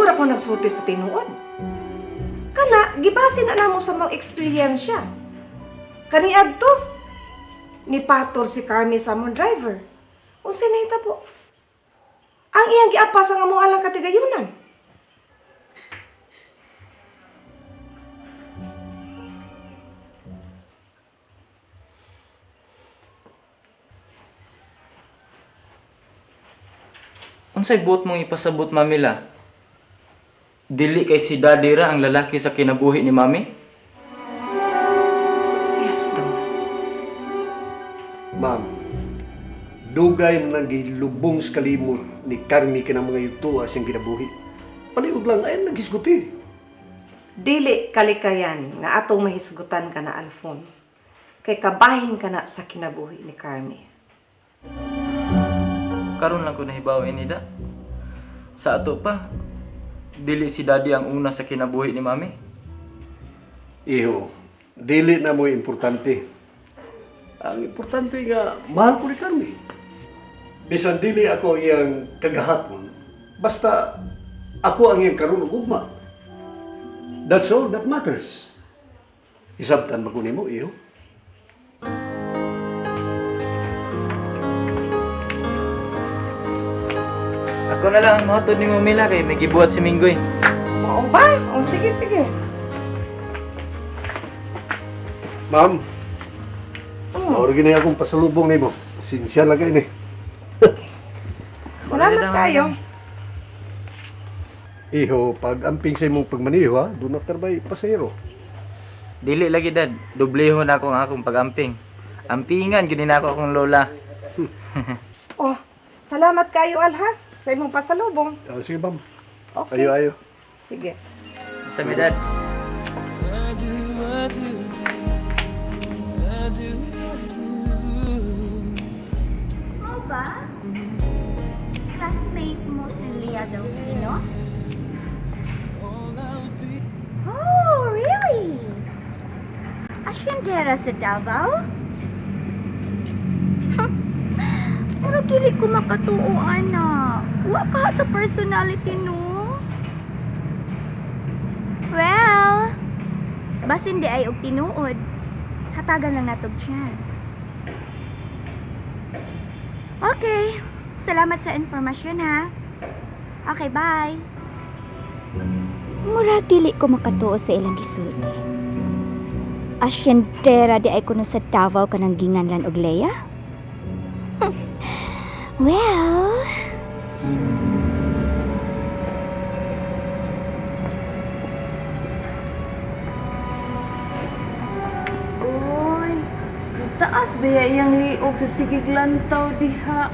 Imo ra ko nagsulti sa tinuod. Kana gibase na namo sa mga eksperyensya. Kaniadto nipator si Carmi sa among driver. Unsay nahitabo? Ang iyang giapas ang among alang katigayunan. Unsay buot mong ipasabot, Mami La? Dili kay si Daddy ra ang lalaki sa kinabuhi ni Mami? Yes, daw. Ma'am, dugay na nagilubong sa kalimot ni Carmi kanang mga yugtua siyang kinabuhi. Paliog lang, ay naghisguti. Dili kalikayan nga atong mahisgutan ka na, Alfon. Kay kabahin ka na sa kinabuhi ni Carmi. Karon lang ko nahibaw ini da. Sa ato pa, dili si Daddy ang una sa kinabuhi ni Mami. Iho, dili na mo importante. Ang importante nga, mahal ko ni Carmi. Bisan dili ako ang iyang kagahapon, basta ako ang iyang karon ug ugma. That's all that matters. Isabtan ba ko nimo, iho? Ako na lang ang mohatod ni Mami La kay may gibuhat si Minggoy. Oo ba? O sige, sige. Ma'am, mao ra gyud akong pasalubong nimo. Sinsya lang kay ni. Salamat kayo. Iho, pag amping sa imong pagmaniho ha, do not tarbay pasahero. Dili lagi dad, dobleho na ako ang akong pag-amping. Ampingan gyud nako akong lola. Oh, salamat kayo, Al, ha? Sa imong pasalubong. Ah, sige, ma'am. Okay. Ayo, ayo. Sige. Sa mi dad. Oo ba? Classmate mo si Leah Delfino? Oh, really? Asyendera sa Davao? Murag dili ko makatuo, ana. Wa ka sa personality, no? Well, basin di ay og tinuod. Hatagan lang natog chance. Okay. Salamat sa informasyon, ha. Okay, bye. Murag dili ko makatuo sa ilang gisulti. Asyendera di ay kuno sa Davao kanang ginganlan og Leia? Well, Uy, nagtaas ba ya iyang liog sa sigig lantaw diha?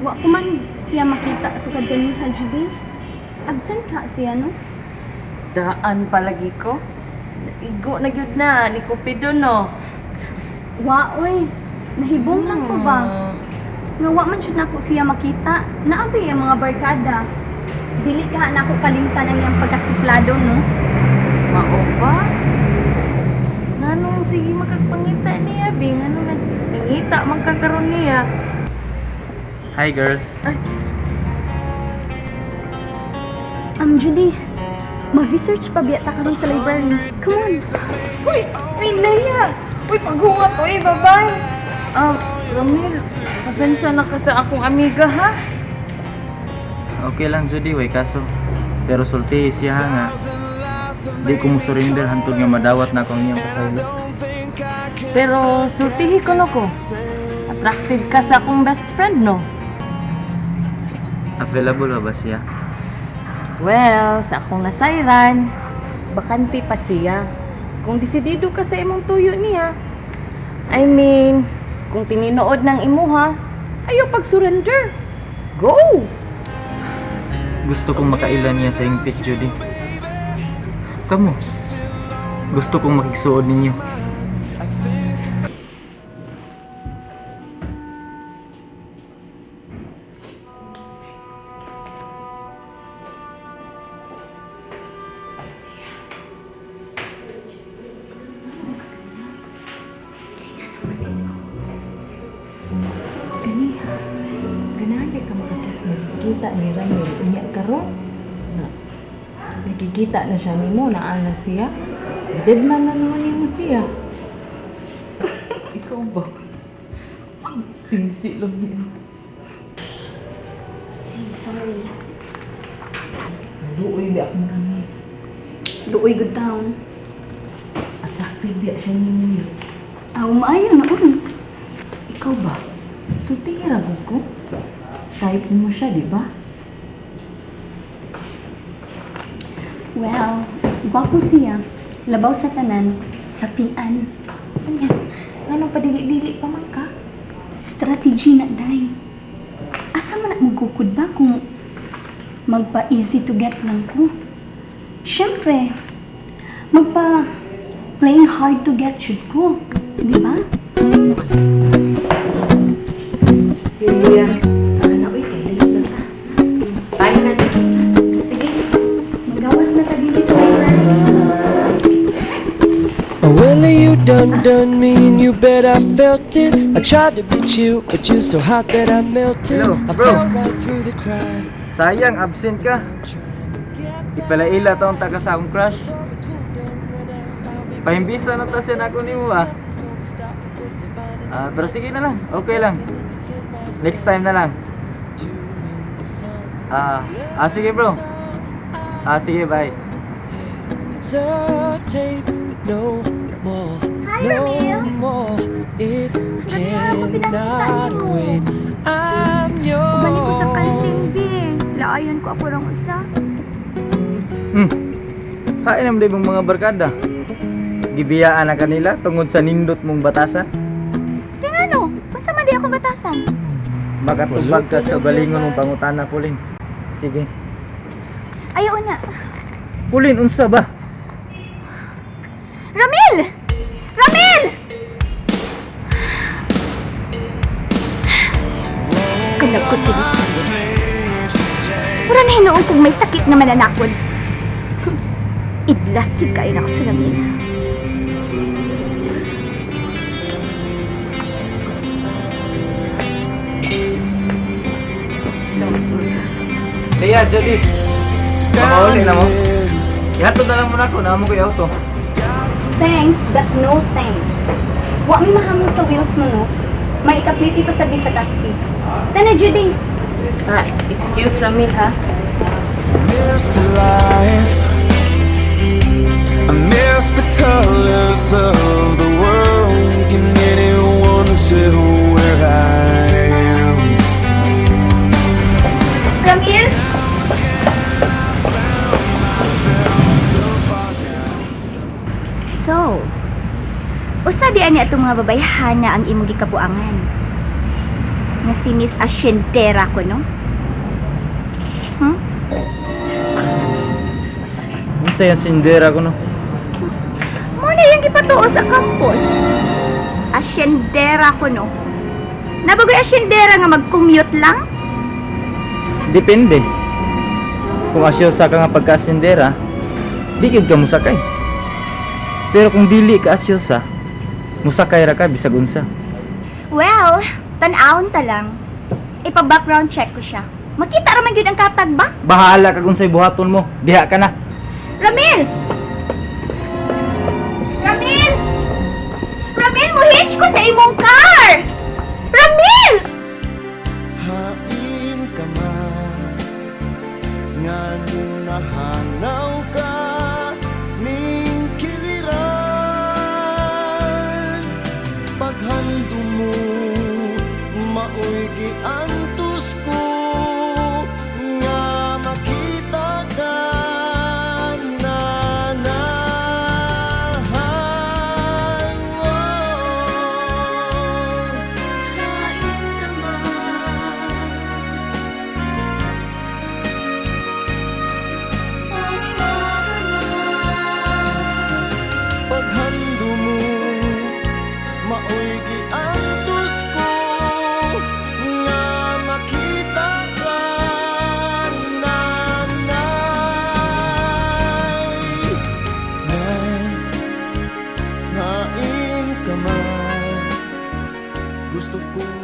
Wa ko man siya makita sukad ganiha, Judy. Absent ka siya, no? Daan palagi ko. Naigo na gyud na ni Cupido, no? Wa, oy. Nahibong lang ko ba? Nga wa man jud nako siya makita. Naabi ang mga barkada. Dili ka nako kalimtan ang iyang pagkasuplado, no? Mao ba? Nganong sige makagpangita niya, bi? Nganong nangita man ka karon niya? Hi girls. Ay. Judy, mag-research pa biya ta karon sa library. Come on. Uy, uy, Leia! Uy, paghunga to eh, bye-bye! Ramil, pasensya na ka sa akong amiga, ha? Okay lang Judy, way kaso. Pero sulti siya nga. Di ko mo surrender hantod nga madawat na akong iyang pasaylo. Pero sultihi ko no ko. Attractive ka sa akong best friend, no? Available ba siya? Well, sa akong nasayran, bakante pa siya. Kung desidido ka sa imong tuyo niya, I mean, kung tininood ng imuha, ayaw pag-surrender. Go! Gusto kong makaila niya sa hingpit, Judy. Kamu, gusto kong makigsuod ninyo. Gani, ganahan ka magkita ni Ramil unya karon. Nakikita na siya nimo, naa na siya. Dead man na naman nimo siya. Ikaw ba? Tingsi lang niya. Ay, sorry. Naluoy ba akong rami. Luoy good town. Attractive ba siya nimo yun. Aw, maayo na uy. Ikaw ba? Sulti ra ko. Type mo siya, di ba? Well, gwapo siya. Labaw sa tanan, sapian. Anya, nganong padili-dili pa man ka? Strategy na day. Asa man na magkukod ba kung magpa-easy to get lang ko? Siyempre, magpa playing hard to get should ko. Di ba? Lilia, tara na, uy, kay late na ta. Tayo na dito. Sige, magawas na ta dili sa river. Oh, well, you done done me and you bet I felt it. I tried to be chill, but you're so hot that I melted. Hello, I bro. fell right through the cracks. Sayang, absent ka. Ipalaila taong taga sa akong crush. Pahimbisa na ta siya na ako nimo ah. Ah, pero sige na lang, okay lang. Next time na lang. Sige bro. Sige, bye. Hesitate no more, Hi, no Ramil. more. It ako pinakita cannot niyo. wait. I'm Balik ko sa yours. kanting, bi. Laayon ko ako rang usa. Hain naman mong mga barkada. Gibiyaan na kanila tungod sa nindot mong batasan. Tingano, basta man di ako batasan. Makatubag ka sa galingon mong pangutana, Pulin. Sige. Ayaw na. Pulin, unsa ba? Ramil! Ramil! Kalagkot ko sa. Mura na hinuon kung may sakit na mananakod. Idlas jud kayo na ako sa Ramil. Leia, Jody. Makauli na mo. Ihatod na lang muna ako, naamo ko yung auto. Thanks, but no thanks. Wa mi mahamon sa wheels mo, no? May ikapliti pa sabi sa taxi. Tana, Judy. Ah, excuse Ramil ha. Miss the life. I miss the colors of the world. Can anyone tell where I am? Ramil? So, usa di ani atong mga babayhana ang imong gikabuangan. Nga si Miss Asyendera ko, no? Hmm? Unsa yung sindera ko no? Mo na yung gipatuo sa campus. Asyendera ko, no? Nabagoy asyendera nga mag-commute lang? Depende. Kung asyosa ka nga pagka-asindera, di gyud ka musakay. Pero kung dili ka asyosa, musakay ra ka bisag unsa. Well, tan-awon ta lang. Ipa-background check ko siya. Makita ra man gyud ang katag ba? Bahala ka kung sa'y buhaton mo. Diha ka na. Ramil! Ramil! Ramil, mo-hitch ko sa imong car! Ramil! Hain ka man, nganong nahanaw ka ning kiliran. Paghandom mo, maoy giantos ko nga makita ka na nahay. Hain ka man. Usa ka man. Paghando mo, maoy giantos ko nga makita ka nanay. Nay, hain ka man, gusto kong